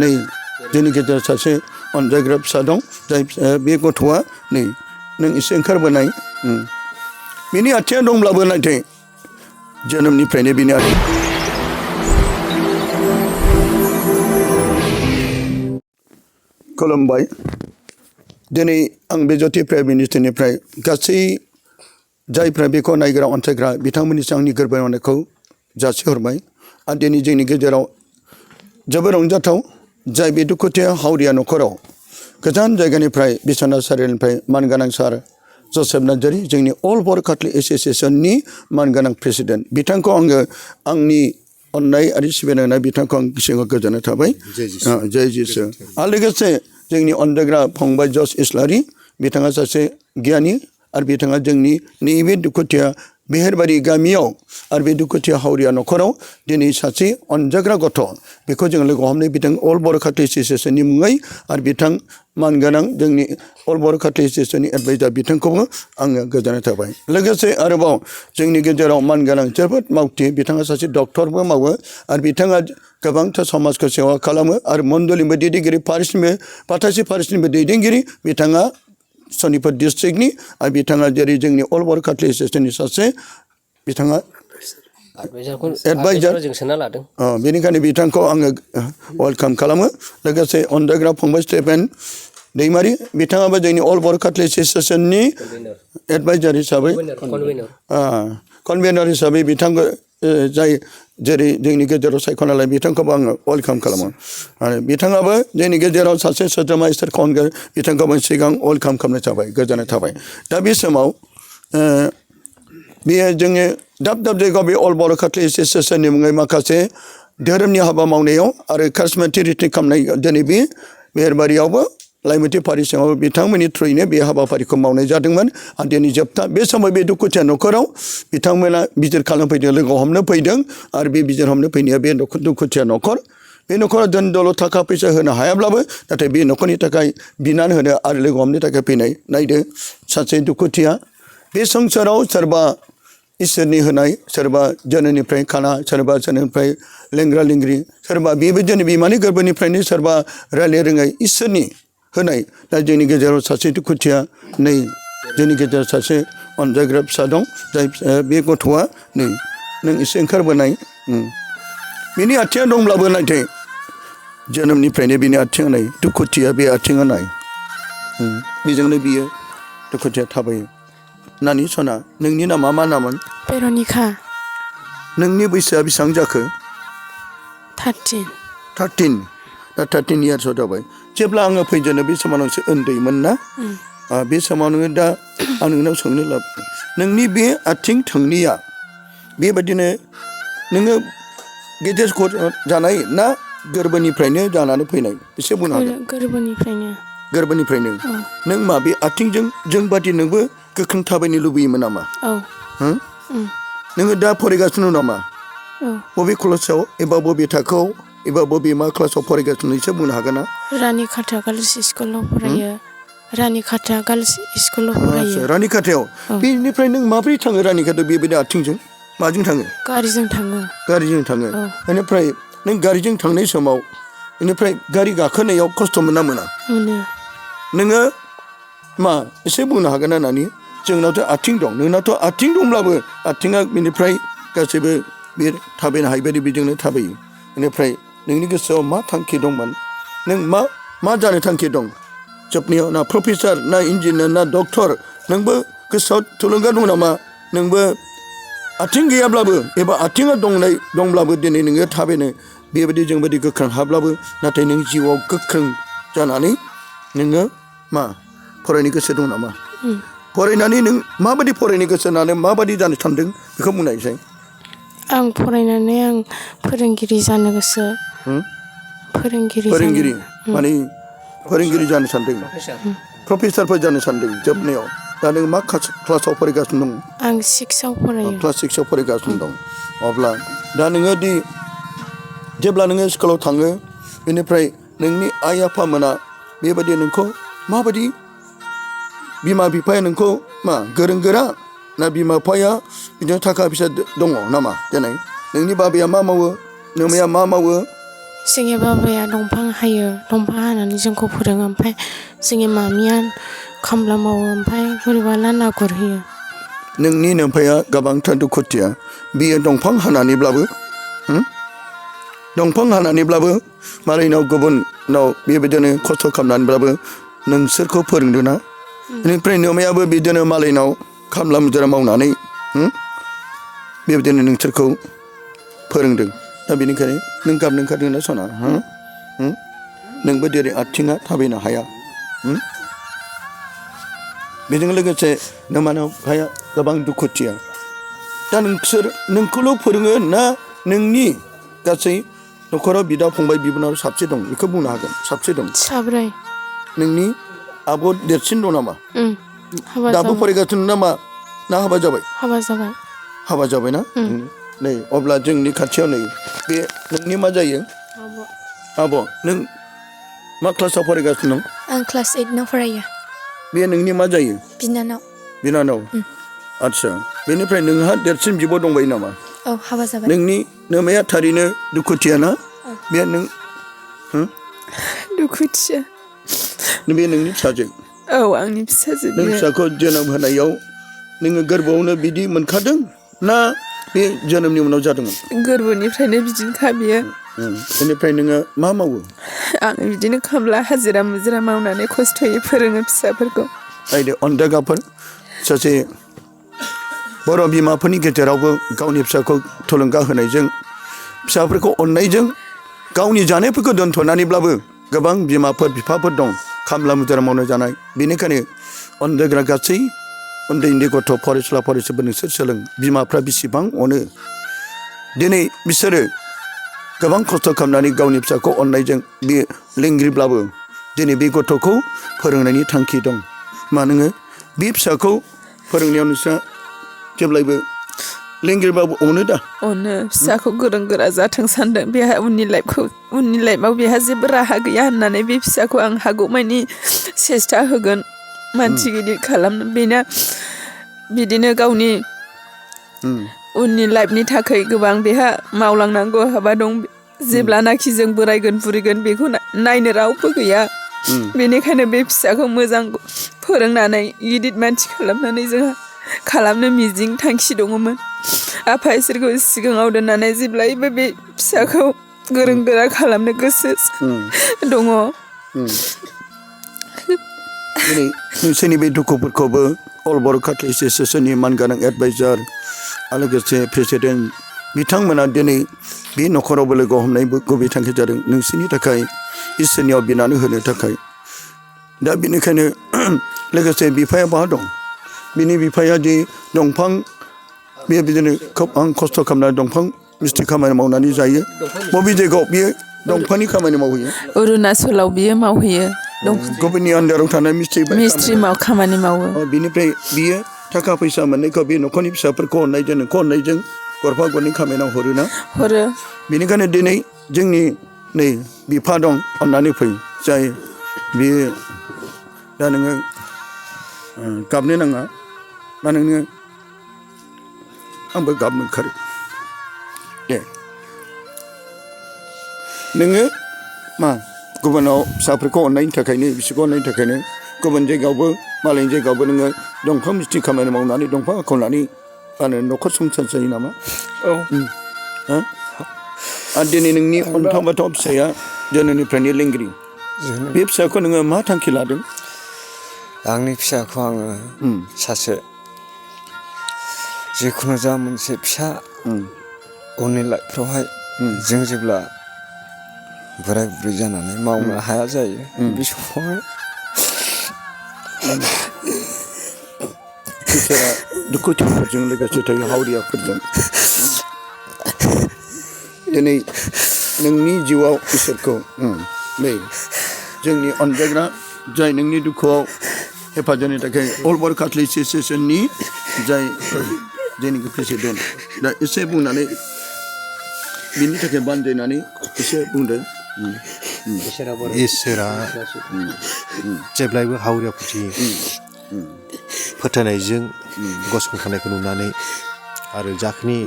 नै जोंनि गेजेराव सासे अनजायग्रा फिसा दं जाय बे गथ'आ नै नों एसे ओंखारबोनाय बिनि आथिङा दंब्लाबो नाथाय जोनोमनिफ्रायनो बिनि खुलुमबाय दिनै आं बे ज्योति प्राइम मिनिस्टारनिफ्राय गासै जायफ्रा बेखौ नायग्रा अनसायग्रा बिथांमोननिसिम आंनि गोरबोनि अननायखौ जासिहरबाय आरो दिनै जोंनि गेजेराव जोबोर रंजाथाव जाय बे दुखुथिया हावरिया न'खराव गोजान जायगानिफ्राय बिश्वनाथ सारिनिफ्राय मानगोनां सार जसेफ नार्जारी जोंनि अल बर' काथलिक एस'सिएशननि मानगोनां प्रेसिडेन्ट बिथांखौ आङो आंनि अननाय आरो सिबिनाय होनाय बिथांखौ आं सिगाङाव गोजोननाय थाबाय जय जिसु आरो लोगोसे जोंनि अनजायग्रा फंबाय जस इस्लारि बिथाङा सासे गियानि आरो बिथाङा जोंनि नैबे दुखुथिया बेहेरबारि गामियाव आरो बे दुखुथिया हावरिया न'खराव दिनै सासे अनजाग्रा गथ' बेखौ जों लोगो हमनाय बिथां अल बर' काथलिक एस'सिएशननि मुङै आरो बिथां मानगोनां जोंनि अल बर' काथलिक एस'सिएशननि एडभाइजार बिथांखौबो आङो गोजोननाय थाबाय लोगोसे आरोबाव जोंनि गेजेराव मानगोनां जोबोद मावथि बिथाङा सासे डक्टरबो मावो आरो बिथाङा गोबांथार समाजखौ सेवा खालामो आरो मण्डलिनिबो दैदेनगिरि पाथासि पारिसनिबो दैदेनगिरि बिथाङा सनितपुर डिस्ट्रिक्टनि आरो बिथाङा जेरै जोंनि अल बर' काथलिक एस'सिएशननि सासे बिथाङा एडभाइजार बेनिखायनो बिथांखौ आङो वेलकाम खालामो लोगोसे अनजायग्रा फंबाय स्टेफेन दैमारि बिथाङाबो जोंनि अल बर' काथलिक एस'सिएशननि एडभाइजार हिसाबै कनभेनर हिसाबै बिथांखौ जाय जेरै जोंनि गेजेराव सायख'नालाय बिथांखौबो आङो वेलकाम खालामो आरो बिथाङाबो जोंनि गेजेराव सासे सोद्रोमा इसोर खावनगिरि बिथांखौबो सिगां वेलकाम खालामनाय थाबाय गोजोननाय थाबाय दा बे समाव बेयो जोङो दाब दाब जायगायाव बे अल बर' काथलिक एस'सिएशननि मुङै माखासे धोरोमनि हाबा मावनायाव आरो कारिजमेटिक रिट्रिट खालामनाय दिनै बे बेहेरबारियावबो लाइमोनथि फारि सिङाव बिथांमोननि थ्रुयैनो बे हाबाफारिखौ मावनाय जादोंमोन आरो दिनै जोबथा बे समाव बे दुखुथिया न'खराव बिथांमोना बिजिर खालामफैदों लोगो हमनो फैदों आरो बे बिजिर हमनो फैनाया बे दुखुथिया न'खर बे न'खरा धोन दौलत थाखा फैसा होनो हायाब्लाबो नाथाय बे न'खरनि थाखाय बिनानै होनो आरो लोगो हमनो थाखाय फैनाय नायदो सासे दुखुथिया बे संसाराव सोरबा इसोरनि होनाय सोरबा जोनोमनिफ्राय खाना सोरबा जोनोमनिफ्राय लेंग्रा लेंग्रि सोरबा बेबायदिनो बिमानि गोरबोनिफ्रायनो सोरबा रायलाय रोङै इसोरनि होनाय दा जोंनि गेजेराव सासे दुखुथिया नै जोंनि गेजेराव सासे अनजायग्रा फिसा दं जाय बे गथ'आ नै नों एसे ओंखारबोनाय बिनि आथिङा दंब्लाबो नाथाय जोनोमनिफ्रायनो बिनि आथिङा नाय दुखुथिया बे आथिङा नाय बेजोंनो बियो दुखुथिया थाबायो नानि सना नोंनि नामा मा नामोन भेर'निका नोंनि बैसोआ बेसेबां जाखो 13 दा 13 इयार्सआव जाबाय जेब्ला आङो फैजेनो बे समाव नोंसो उन्दैमोन ना बे समाव नोङो दा आं नोंनाव सोंनो लाबोबाय नोंनि बे आथिं थोंनैया बेबायदिनो नोङो गेदेर जानाय ना गोरबोनिफ्रायनो जानानै फैनाय एसे बुंनो हागोन गोरबोनिफ्रायनो नों मा बे आथिंजों जोंबादि नोंबो गोख्रों थाबायनो लुबैयोमोन नामा नोङो दा फरायगासिनो नामा बबे कलेजाव एबा बबे थाखोआव एबा बबे मा क्लासाव फरायगासिनो एसे बुंनो हागोन ना रानिखाथा गार्लस स्कुलाव फरायो रानिखाथा गार्लस स्कुलाव फरायो रानिखाथायाव बेनिफ्राय नों माबोरै थाङो रानिखाथायाव बेबायदि आथिंजों माजों थाङो गारिजों थाङो बेनिफ्राय नों गारिजों थांनाय समाव बेनिफ्राय गारि गाखोनायाव खस्थ' मोना नोङो मा एसे बुंनो हागोन ना नानि जोंनावथ' आथिं दं नोंनावथ' आथिं दंब्लाबो आथिङा बेनिफ्राय गासैबो बे थाबायनो हायिबायदि बेजोंनो थाबायो बेनिफ्राय नोंनि गोसोआव मा थांखि दंमोन नों मा जानो थांखि दं जोबनायाव ना प्रफेसार ना इन्जिनियार ना डक्टर नोंबो गोसोआव थुलुंगा दं नामा नोंबो आथिं गैयाब्लाबो एबा आथिङा दंब्लाबो दिनै नोङो थाबायनो बेबायदि जोंबायदि गोख्रों हाब्लाबो नाथाय नों जिउआव गोख्रों जानानै नोङो मा फरायनो गोसो दं नामा फरायनानै नों माबायदि फरायनो गोसो होनानै माबायदि जानो सानदों बेखौ बुंनायसै आं फरायनानै आं फोरोंगिरि जानो गोसो फोरोंगिरि माने फोरोंगिरि जानो सानदों प्रफेसारफोर जानो सानदों जोबनायाव दा नों मा क्लासाव फरायगासिनो दं आं 6आव फरायो क्लास 6आव फरायगासिनो दं अब्ला दा नोङो जेब्ला नोङो स्कुलाव थाङो बेनिफ्राय नोंनि आइ आफामोना बेबायदि नोंखौ माबायदि बिमा बिफाया नोंखौ मा गोरों गोरा ना बिमा बिफाया बिदिनो थाखा फैसा दङ नामा दिनै नोंनि बाबाया मा मावो नोमाया मा मावो जोंनि बाबाया दंफां हायो दंफां हानानै जोंखौ फोरोङो ओमफ्राय जोंनि मामिया खामला मावो ओमफ्राय बोरैबाला ना गुरहैयो नोंनि नोमफाया गोबांथार दुखुथिया बियो दंफां हानानैब्लाबो दंफां हानानैब्लाबो मालायनाव गुबुनाव बेबायदिनो खस्थ' खालामनानैब्लाबो नोंसोरखौ फोरोंदों ना बेनिफ्राय नोमायाबो बिदिनो मालायनाव खामला मुजिरा मावनानै बेबायदिनो नोंसोरखौ फोरोंदों दा बेनिखायनो नों गाबनो ओंखारदोंना सना नोंबो जेरै आथिङा थाबायनो हाया बेजों लोगोसे नोमानाव भाया गोबां दुखुथिया दा नोंसोर नोंखौल' फोरोङो ना नोंनि गासै न'खराव बिदा फंबाय बिबोनाव साबसे दं बेखौ बुंनो हागोन साबसे दं साब्रै नोंनि आब' देरसिन दं नामा हाबा दाबो जाबाय फरायगासिनो नामा ना हाबा जाबाय हाबा जाबायना नै अब्ला जोंनि खाथियाव नै बे नोंनि मा जायो आब' नों मा क्लासाव फरायगासिनो दं आं क्लास 8 आव फरायो बे नोंनि मा जायो बिनानाव आदसा बेनिफ्राय नोंहा देरसिन बिब' दंबायो नामा औ हाबा जाबाय नोंनि नोमाया थारैनो दुखुथिया ना बे नों दुखुथिया बे नोंनि फिसाजो औ आंनि फिसाजो नों फिसाखौ जोनोम होनायाव नोङो गोरबोआवनो बिदि मोनखादों ना बे जोनोमनि उनाव जादोंमोन गोरबोनिफ्रायनो बिदिनोखा बियो बेनिफ्राय नोङो मा मावो आं बिदिनो खामला हाजिरा मुजिरा मावनानै खस्थ'यै फोरोङो फिसाफोरखौ आयदे अनदागाफोर सासे बर' बिमाफोरनि गेजेरावबो गावनि फिसाखौ थुलुंगा होनायजों फिसाफोरखौ अननायजों गावनि जानायफोरखौ दोनथ'नानैब्लाबो गोबां बिमाफोर बिफाफोर दं खामला मुजिरा मावनो जानाय बेनिखायनो अनजाग्रा गासै उन्दै उन्दै गथ' फरायसुला फरायसुलिफोर नोंसोर सोलों बिमाफ्रा बेसेबां अनो दिनै बिसोरो गोबां खस्थ' खालामनानै गावनि फिसाखौ अननायजों बे लेंग्रिब्लाबो दिनै बे गथ'खौ फोरोंनायनि थांखि दं मानोना बे फिसाखौ फोरोंनायाव नोंस्रा जेब्लायबो लेंग्रिबाबो अनो फिसाखौ गोरों गोरा जाथों सान्दों बेहा उननि लाइफआव बेहा जेबो राहा गैया होननानै बे फिसाखौ आं हागौमानि सेस्था होगोन मानसि गिदिर खालामनो बेनो बिदिनो गावनि उननि लाइफनि थाखाय गोबां बेहा मावलांनांगौ हाबा दं जेब्लानाखि जों बोरायगोन बुरिगोन बेखौ नायनो रावबो गैया बेनिखायनो बे फिसाखौ मोजां फोरोंनानै गिदिर मानसि खालामनानै जोंहा खालामनो मिजिं थांखि दङमोन आफा इसोरखौ सिगाङाव दोननानै जेब्लायबो बे फिसाखौ गोरों गोरा खालामनो गोसो दङ दिनै नोंसोरनि बे दुखुफोरखौबो अल बर' काथलिक एस'सिएशननि मानगोनां एडभाइजार आरो लोगोसे प्रेसिडेन्ट बिथांमोना दिनै बे न'खरावबो लोगो हमनाय गुबै थांखि जादों नोंसोरनि थाखाय इसोरनियाव बिनानै होनो थाखाय दा बेनिखायनो लोगोसे बिफाया बहा दं बिनि बिफाया दि दंफां बिदिनो खोब आं खस्थ' खालामनानै दंफां मिस्थ्रि खामानि मावनानै जायो बबे जायगायाव बियो दंफांनि खामानि मावहैयो अरुणाचलाव बियो मावहैयो गुबुननि आन्दाराव थानाय मिस्थ्रि खामानि मावो बिनिफ्राय बियो थाखा फैसा मोननायखौ बे न'खरनि फिसाफोरखौ अननायजों नोंखौ अननायजों गरफा गरनै खामानियाव हरो बेनिखायनो दिनै जोंनि नै बिफा दं अननानै फै जाय बियो दा नोङो गाबनो नाङा मानो नोङो आंबो गाबनो ओंखारो दे नोङो मा गुबुनाव फिसाफोरखौ अननायनि थाखायनो बिसोरखौ अननायनि थाखायनो गुबुन जायगायावबो मालायनि जायगायावबो नोङो दंफां मिस्थ्रि खामानि मावनानै दंफां हाखावनानै मानो न'खर संसार जायो नामा आरो दिनै नोंनि अनथाव बाथाव फिसाया जोनोमनिफ्रायनो लेंग्रि बे फिसाखौ नोङो मा थांखि लादों आंनि फिसाखौ आङो सासे जिखुनु जा मोनसे फिसा उननि लाइफफ्रावहाय जों जेब्ला बोराय बुरै जानानै मावनो हाया जायो बे समावहाय इसोरा दुखुथिफोरजों लोगोसे थायो हावरियाफोरजों दिनै नोंनि जिउआव इसोरखौ नै जोंनि अनजाग्रा जाय नोंनि दुखुआव हेफाजाबनि थाखाय अल बर' काथलिक एस'सिएशननि जाय जेनिखि प्रेसिडेन्ट दा एसे बुंनानै बिनि थाखाय बानजायनानै एसे बुंदों इसोरा जेब्लायबो हावरियाफोरनि फोथायनायजों गसंथानायखौ नुनानै आरो जाखिनि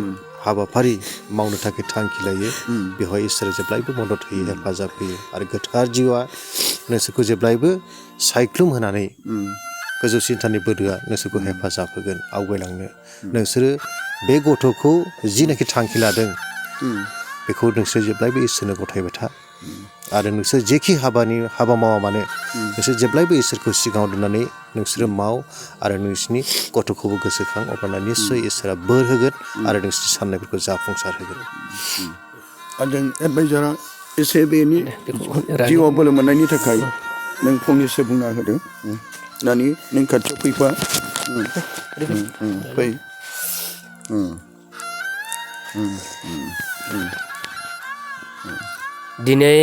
हाबाफारि मावनो थाखाय थांखि लायो बेवहाय इसोरा जेब्लायबो मदद होयो हेफाजाब होयो आरो गोथार जिउआ नोंसोरखौ जेब्लायबो सायख्लुम होनानै गोजौ सिन्थानि बोलोआ नोंसोरखौ हेफाजाब होगोन आवगायलांनो नोंसोरो बे गथ'खौ जिनाखि थांखि लादों बेखौ नोंसोर जेब्लायबो इसोरनो गथायबाय था आरो नोंसोर जेखि हाबा मावा मानो नोंसोर जेब्लायबो इसोरखौ सिगाङाव दोननानै नोंसोरो माव आरो नोंसिनि गथ'खौबो गोसोखां अब्लाना निस्सय इसोरा बोर होगोन आरो नोंसिनि साननायफोरखौ जाफुंसार होगोन आरो जों एडभाइजारा एसे बेनि जिउआव बोलो मोननायनि थाखाय नों फंनैसो बुंना होदो नानि नों खाथियाव फैफा फै दिनै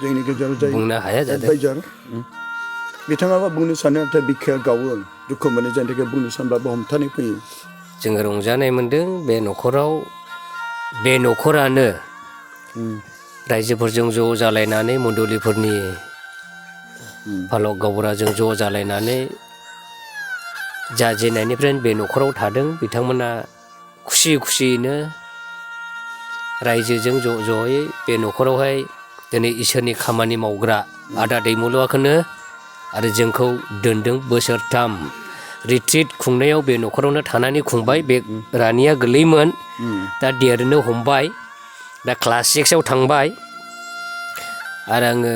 जोंनि गेजेराव जाय बुंनो हाया जादों एडभाइजार बिथाङाबा बुंनो सानो नाथाय बिखाया गावो दुखु मोनो जायनि थाखाय बुंनो सानब्लाबो हमथानाय फैयो जोङो रंजानाय मोन्दों बे न'खराव बे न'खरानो रायजोफोरजों ज' जालायनानै मण्डलिफोरनि फालक गावबुराजों ज' जालायनानै जाजेननायनिफ्रायनो बे न'खराव थादों बिथांमोना खुसि खुसियैनो रायजोजों ज' ज'यै बे न'खरावहाय दिनै इसोरनि खामानि मावग्रा आदा दैमुलुआखौनो आरो जोंखौ दोनदों बोसोरथाम रिट्रिट खुंनायाव बे न'खरावनो थानानै खुंबाय बे रानिया गोलैमोन दा देरनो हमबाय दा क्लास 6आव थांबाय आरो आङो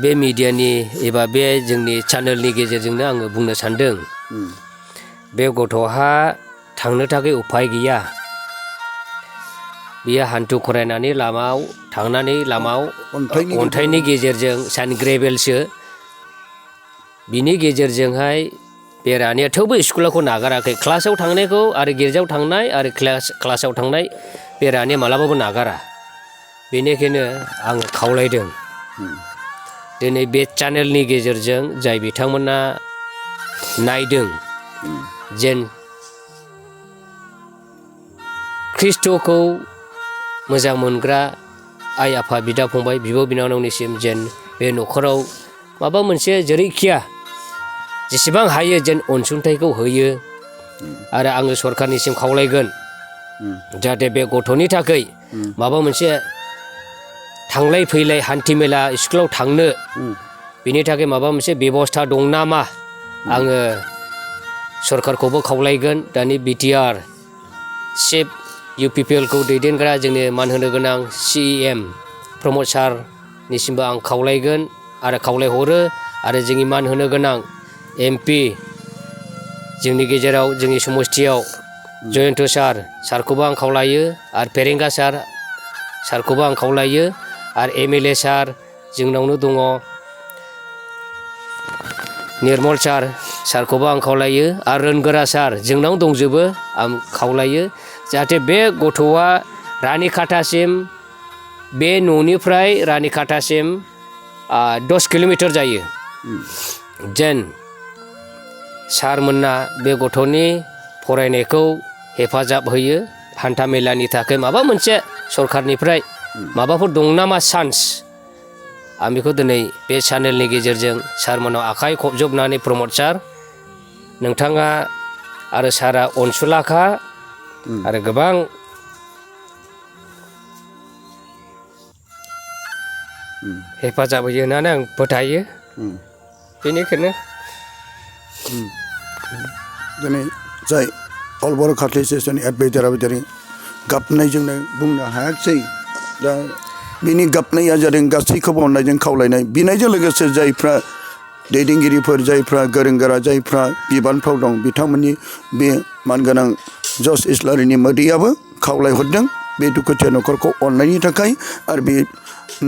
बे मिडियानि एबा बे जोंनि चेनेलनि गेजेरजोंनो आङो बुंनो सान्दों बे गथ'हा थांनो थाखाय उफाय गैया बियो हान्थु खरायनानै लामायाव थांनानै लामायाव अन्थाइनि गेजेरजों सान ग्रेभेलसो बिनि गेजेरजोंहाय बे रानिया थेवबो स्कुलखौ नागाराखै क्लासाव थांनायखौ आरो गिर्जायाव थांनाय आरो क्लासाव थांनाय बे रानिया मालाबाबो नागारा बेनिखायनो आङो खावलायदों दिनै बे चेनेलनि गेजेरजों जाय बिथांमोना नायदों जेन ख्रिस्ट'खौ मोजां मोनग्रा आइ आफा बिदा फंबाय बिब' बिनानावनिसिम जेन बे न'खराव माबा मोनसे जेरैखिया जेसेबां हायो जेन अनसुंथाइखौ होयो आरो आङो सरकारनिसिम खावलायगोन जाहाथे बे गथ'नि थाखाय माबा मोनसे थांलाय फैलाय हान्थिमेला स्कुलाव थांनो बिनि थाखाय माबा मोनसे बेबस्था दं नामा आङो सरकारखौबो खावलायगोन दानि बिटिआर चिफ UPPLखौ दैदेनग्रा जोंनि मान होनो गोनां CEM प्रमद सारनिसिमबो आं खावलायगोन आरो खावलायहरो आरो जोंनि मान होनो गोनां MP जोंनि गेजेराव जोंनि समस्थियाव जयन्त सारखौबो आं खावलायो आरो फेरेंगा सारखौबो आं खावलायो आरो MLA सार जोंनावनो दङ निर्मल सारखौबो आं खावलायो आरो रोनगोरा सार जोंनाव दंजोबो आं खावलायो जाहाथे बे गथ'आ रानिखाथासिम बे न'निफ्राय रानिखाथासिम 10 किल'मिटार जायो जेन सारमोनना बे गथ'नि फरायनायखौ हेफाजाब होयो हान्था मेलानि थाखाय माबा मोनसे सरकारनिफ्राय माबाफोर दं नामा चान्स आं बेखौ दिनै बे चेनेलनि गेजेरजों सारमोनाव आखाइ खबजबनानै प्रमद सार नोंथाङा आरो सारा अनसुलाखा आरो गोबां हेफाजाब होयो होननानै आं फोथायो बेनिखायनो दिनै जाय अल बर' काथलिक चर्चनि एडभाइजाराबो दिनै गाबनायजोंनो बुंनो हायाखिसै दा बिनि गाबनाया जादों गासैखौबो अननायजों खावलायनाय बिनायजों लोगोसे जायफ्रा दैदेनगिरिफोर जायफ्रा गोरों गोरा जायफ्रा बिबानफ्राव दं बिथांमोननि बे मानगोनां जस इस्लारिनि मोदैयाबो खावलायहरदों बे दुखुथिया न'खरखौ अननायनि थाखाय आरो बे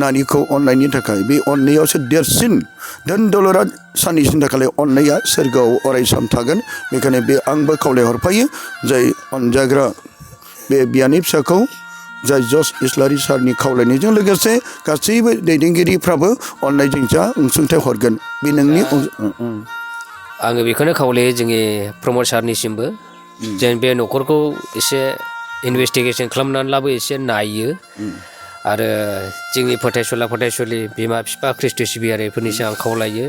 नानिखौ अननायनि थाखाय बे अननायावसो देरसिन धोन दौलत साननैसोनि थाखाय अननाया सोरगोआव अरायसम थागोन बेखायनो बे आंबो खावलायहरफायो जाय अनजाग्रा बे बियानि फिसाखौ जाय जस इस्लारि सारनि खावलायनायजों लोगोसे गासैबो दैदेनगिरिफ्राबो अननायजों जा अनसुंथाइ हरगोन बे नोंनि आङो बेखौनो खावलायो जोंनि प्रमद सारनिसिमबो जेन बे न'खरखौ एसे इनभेस्टिगेसन खालामनानैब्लाबो एसे नायो आरो जोंनि फोथायसुला फोथायसुलि बिमा बिफा ख्रिस्ट' सिबियारिफोरनिसिम आं खावलायो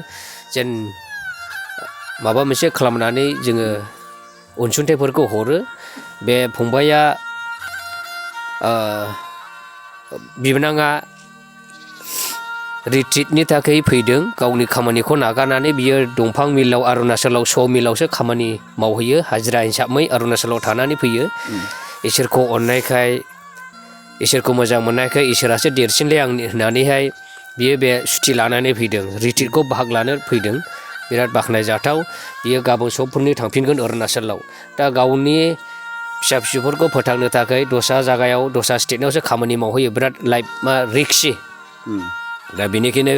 जेन माबा मोनसे खालामनानै जोङो अनसुंथाइफोरखौ हरो बे फंबाया बिबोनाङा रिट्रिटनि थाखाय फैदों गावनि खामानिखौ नागारनानै बियो दंफां मिलाव अरुणाचलाव स' मिलावसो खामानि मावहैयो हाजिरा हिसाबै अरुणाचलाव थानानै फैयो इसोरखौ अननायखाय इसोरखौ मोजां मोननायखाय इसोरासो देरसिनलै आंनि होननानैहाय बियो बे सुथि लानानै फैदों रिट्रिटखौ बाहागो लानो फैदों बिराद बाख्नायजाथाव बियो गाबोन सबफोरनि थांफिनगोन अरुणाचलाव दा गावनि फिसा फिसौफोरखौ फोथांनो थाखाय दस्रा जायगायाव दस्रा स्टेटआवसो खामानि मावहैयो बिराद लाइफआ रिक्सि दा बेनिखायनो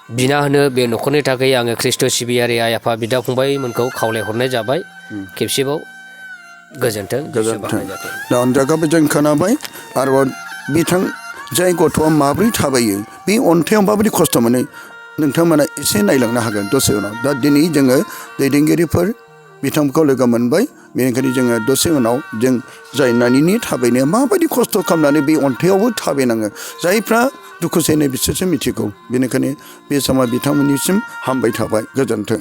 बिना होनो बे न'खरनि थाखाय आङो ख्रिस्ट' सिबियारि आइ आफा बिदा फंबायमोनखौ खावलायहरनाय जाबाय खेबसेबाव गोजोन्थों दा अनजागाबो जों खोनाबाय आरोबाव बिथां जाय गथ'आ माब्रै थाबायो बे अन्थाइयाव माबायदि खस्थ' मोनो नोंथांमोना एसे नायलांनो हागोन दसे उनाव दा दिनै जोङो दैदेनगिरिफोर बिथांमोनखौ लोगो मोनबाय बेनिखायनो जोङो दसे उनाव जों जाय नानिनि थाबायनाया माबायदि खस्थ' खालामनानै बे अन्थाइयावबो थाबायनाङो जायफ्रा दुखु सैनाय बिसोरसो मिथिगौ बेनिखायनो बे समाव बिथांमोननिसिम हामबाय थाबाय गोजोन्थों